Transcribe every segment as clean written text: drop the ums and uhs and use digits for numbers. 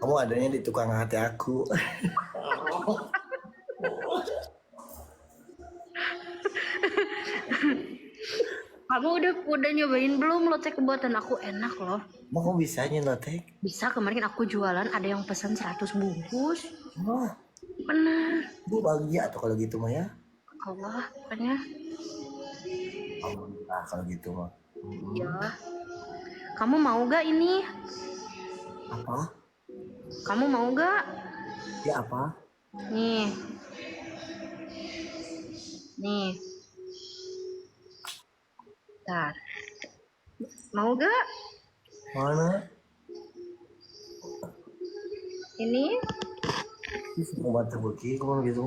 Kamu adanya di tukang hati aku. Kamu udah nyobain belum lotek buatan aku, enak loh. Emang kamu bisanya lotek? Bisa, kemarin aku jualan ada yang pesan 100 bungkus. Wah, Benar. gue bahagia tuh kalau gitu mah ya. Allah, pokoknya. Alhamdulillah kalau gitu mah. Iya. Kamu mau gak ini? Apa? Kamu mau gak? Ya apa? Nih. Nih. Bentar. Mau gak? Mana? Ini? Ih, mau bantu beki, kamu gitu.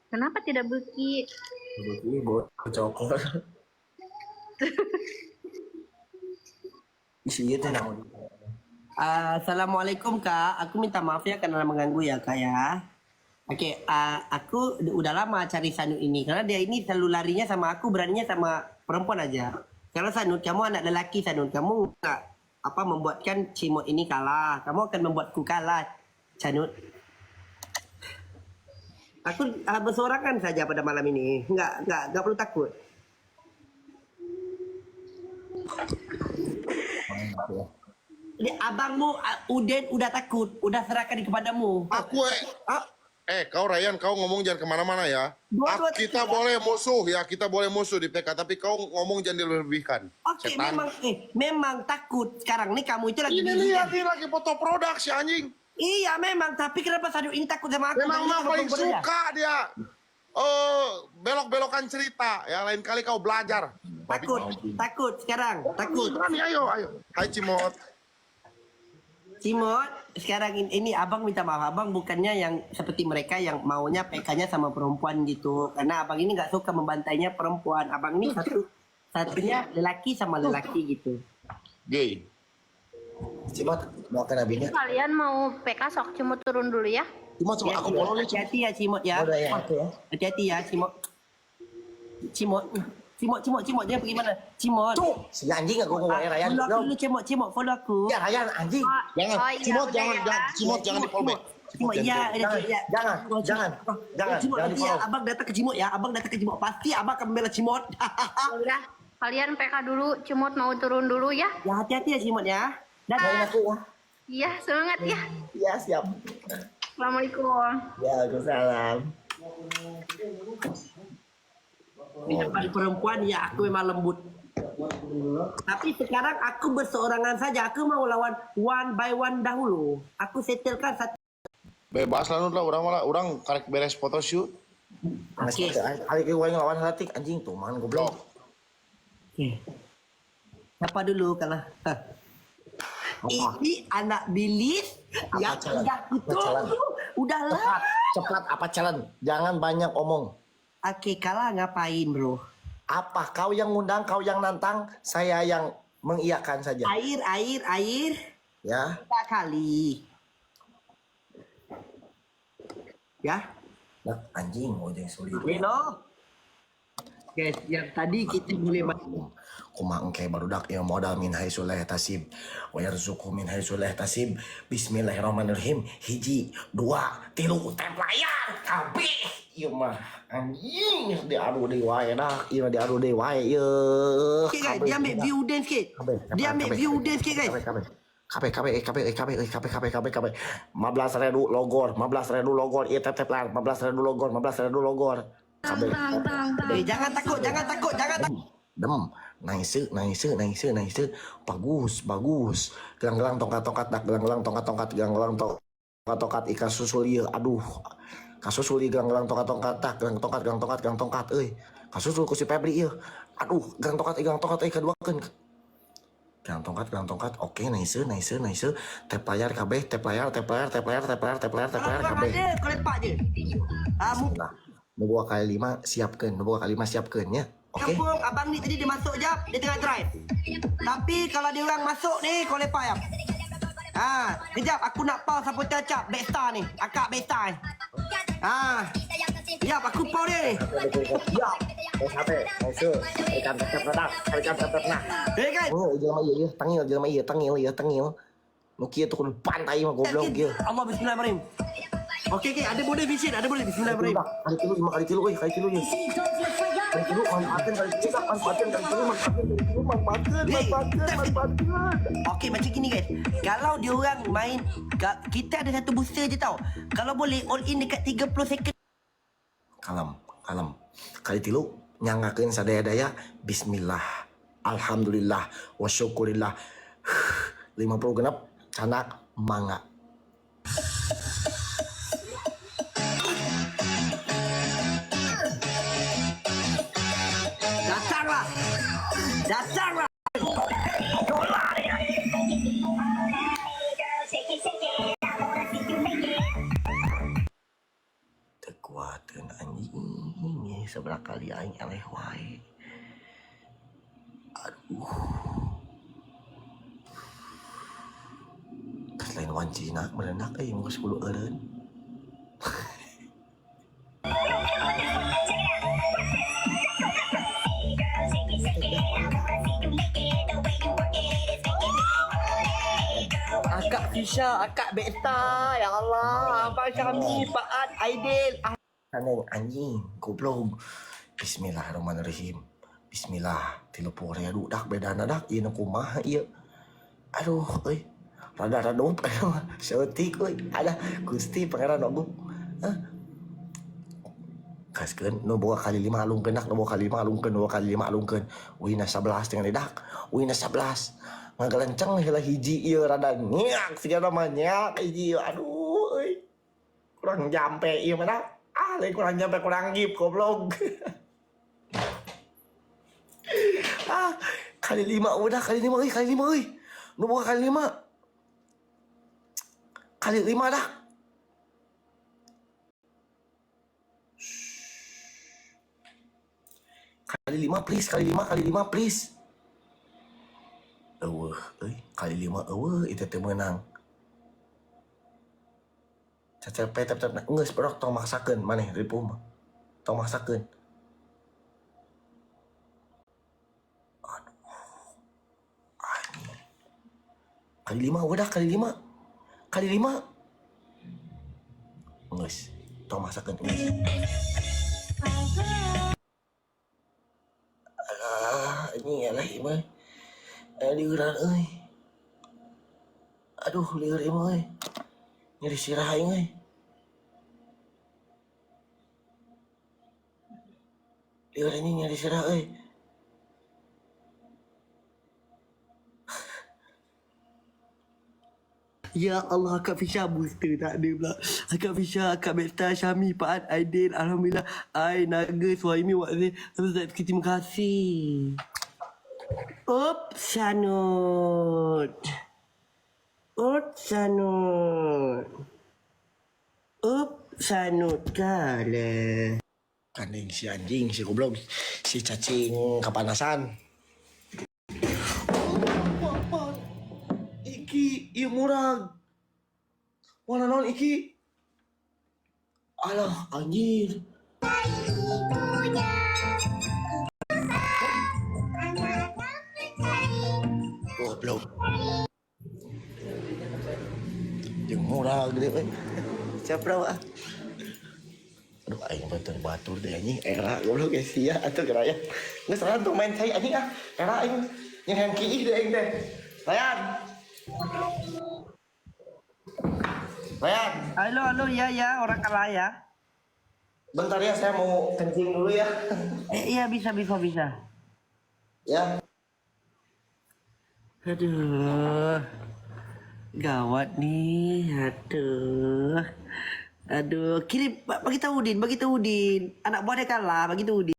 Kenapa tidak beki? Beki, bawa cokor. Isi itu naon. Assalamualaikum Kak, aku minta maaf ya karena mengganggu ya Kak ya. Oke, aku udah lama cari Sanut ini karena dia ini selalu larinya sama aku, beraninya sama perempuan aja. Kalau Sanut, kamu anak lelaki Sanut, kamu nggak apa membuatkan Cimot ini kalah, kamu akan membuatku kalah, Sanut. Aku bersorangan saja pada malam ini, nggak perlu takut. Jadi abangmu Uden udah takut, udah serahkan kepadamu. Aku kau Ryan, kau ngomong jangan kemana-mana ya. Dua-dua Kita boleh musuh ya, kita boleh musuh di PK, tapi kau ngomong jangan dilebihkan. Oke, Setan. memang takut. Sekarang nih kamu itu lagi Ini lihat nih lagi foto produk si anjing. Iya memang, tapi kenapa Sanut ini takut sama aku? Memang Berani mah sama paling perempuan aja. suka dia. Belok-belokan cerita ya, lain kali kau belajar. Takut, takut sekarang, takut. Berani, ayo, ayo. Hai Cimot. Cimot, sekarang ini abang minta maaf, abang bukannya yang seperti mereka yang maunya PK-nya sama perempuan gitu. Karena abang ini nggak suka membantainya perempuan. Abang ini satunya lelaki sama lelaki gitu. Gay. Cimot, doakan abinya. Kalian mau PK sok, Cimot turun dulu ya. Cimot, coba aku follow nih. Cimot. Hati-hati ya Cimot ya. Udah ya, aku ya. Hati-hati ya Cimot. Cimot. Cimot, Cimot, Cimot, jangan pergi mana? Cimot. Tuh, si anjing aku ngomong ya Ryan. Follow aku dulu Cimot, Cimot, follow aku. Ya Ryan anjing. Oh, Jangan, oh iya, Cimot udah jangan, ya. jangan, Cimot jangan di follow back. Cimot, ya, Jangan, ya, jangan, Cimot, jangan, Cimot. jangan, Cimot, jangan nanti ya, di-follow. abang datang ke Cimot ya, abang datang ke Cimot. Pasti abang akan membela Cimot. Ya udah, kalian PK dulu, Cimot mau turun dulu ya. Ya, hati-hati ya Cimot ya. Doain Dadah. aku ya. Iya, semangat ya. Ya siap. Assalamualaikum. Ya, waalaikumsalam. Di depan perempuan ya aku memang lembut. Tapi sekarang aku berseorangan saja. Aku mau lawan one by one dahulu. Aku settlekan satu. Bebas lah, Nut lah, orang malah orang karek beres photoshoot. Oke. Kali ke orang lawan hati anjing tuh man goblok. Oke. Siapa dulu kalah? Apa? Ini anak bilis Apa yang challenge? udah Apa challenge? kutu. Udah lah. Cepat, cepat apa challenge? Jangan banyak omong. Oke, kalah ngapain, bro? Apa kau yang ngundang, kau yang nantang, saya yang mengiyakan saja. Air, air, air. Ya. Tiga kali. Ya. Nah, anjing ojek sulit. Hello. Guys, yang tadi kita boleh Kumaha engke barudak ieu modal min haitsu la yahtasib wa yarzuqhu min haitsu la yahtasib. Bismillahirrahmanirrahim. 1, 2, 3 tep layar kabeh. Ieu mah anjing diadu deui wae dah. Ieu mah diadu deui wae ieu. sikit guys. Dia ambil view dan sikit. Dia ambil view dan sikit guys. Kabeh kabeh kabeh kabeh kabeh kabeh kabeh kabeh 15.000 logor, 15.000 logor, ieu tep tep layar, 15.000 logor, 15.000 logor. Kabeh. Eh, jangan takut, jangan takut, jangan takut. Dem, nice, nice, nice, nice. Bagus, bagus. Gelang-gelang tongkat-tongkat, dak gelang-gelang tongkat-tongkat, gelang-gelang tongkat-tongkat ikan susul ieu. Aduh. Kasusul ieu gelang-gelang tongkat-tongkat, tak gelang tongkat, gelang tongkat, gelang tongkat euy. Kasusul ku si Febri ieu. Aduh, gelang tongkat, gelang tongkat euy kaduakeun. Gelang tongkat, gelang tongkat. Oke, nice, nice, nice. Tap layar kabeh, tap layar, tap layar, tap layar, tap layar, tap layar, tap Kalau layar kurang kabeh. ada, kau lepak je. Ah, Nah, nu boga kali 5 siapkeun, nu boga kali 5 siapkeun nya. Oke. kampung abang ni tadi dia masuk jap, dia tengah drive. Tapi kalau dia orang masuk ni, kau lepak jap. Ah, kejap aku nak pause supporter cap Backstar ni. Akak Backstar ni. Ah. Jap aku pause dia ni. Siap. SHT, nice. Ikan tetap tetap, ikan tetap nah. Eh guys, Tangil jelema ieu, tangil jelema ieu, tangil ieu, tangil. Nu kieu tuh kudu pantai mah goblok ieu. Allah, bismillahirrahmanirrahim. Okey, okey, ada boleh vision, ada boleh bismillahirrahmanirrahim. Kali tilu, lima kali tilu, euy, kali tilu ieu. Kali tilu, manfaatkeun kali tilu, manfaatkeun kali tilu, manfaatkeun kali tilu, manfaatkeun, manfaatkeun, manfaatkeun. Okey, macam gini guys. Kalau dia orang main, kita ada satu booster je tau. Kalau boleh all in dekat 30 second. Kalem, kalem. Kali tilu nyanggakeun sadaya-daya bismillah. Alhamdulillah wa syukurillah. 50 genep canak mangga. Datanglah. Datanglah. Teu kuateun anjing, ieu sabaraha kali aing eleh wae. Aduh. Kas lain wancina merendak euy geus kudu eureun. Akak Fisha, Akak Beta, ya Allah, Abang Syami, Pak Ad, Aidil. Ah, Aneng anjing, goblok. Bismillahirrahmanirrahim. Bismillah, 30 ribu dak bedana dak ieu nu kumaha ieu. Aduh euy. Rada redup saeutik euy. Ada Gusti Pangeran Agung. Hah? Kaskeun nu boga kali lima alungkeun dak, nu boga kali lima alungkeun, nu boga kali lima alungkeun. Wina 11 dengan dak. Wina 11. Ngagelenceng heula hiji ieu rada nyiak sigana mah nyiak hiji ieu. Aduh euy. Kurang jampe ieu mah dak. Ah, lain kurang jampe kurang gip goblok. Ah, kali lima udah kali lima euy, kali lima euy. Nu boga kali lima. Kali lima dah. Kali lima please, kali lima, kali lima please. Eueuh euy, kali lima eueuh itu teh meunang. Cecep tep tep geus brok tong maksakeun maneh ripuh mah. Tong maksakeun. Aduh. Anjing. Kali lima udah kali lima. Kali lima. Geus, tong maksakeun geus. Alah, ini alah ieu mah. Lieuran euy. Aduh, lieur ieu mah euy. Nyeri sirah aing euy. Lieur ini nyeri sirah euy. Ya Allah, Akak Fisha booster tak ada pula. Akak Fisha, Akak Beta, Syami, Pak Ad, Aidil, Alhamdulillah, Ai, Naga, Suhaimi, Wak Zain. Terima kasih. Op, Sanut. Op, Sanut. Op, Sanut kala. Kandeng si anjing, si goblok, si cacing kepanasan. Iki, ieu murag. Warna naon iki? Alah, anjir. Goblok. Jeung murag gede euy. Siapa ah? Aduh, aing batur batur deh anjing. Era goblok ya sia atuh geraya. Geus rayan tuh main cai anjing ah. Era aing jeung hayang kiih deh aing teh. Rayan. Rayan, Halo, halo, ya, ya, orang kalah ya. Bentar ya saya mau kencing dulu ya. Eh, iya, bisa, bisa, bisa. Ya. Aduh. Gawat nih, aduh. Aduh, kirim bagi tahu Udin, bagi tahu Udin. Anak buah dia kalah, bagi tahu Udin.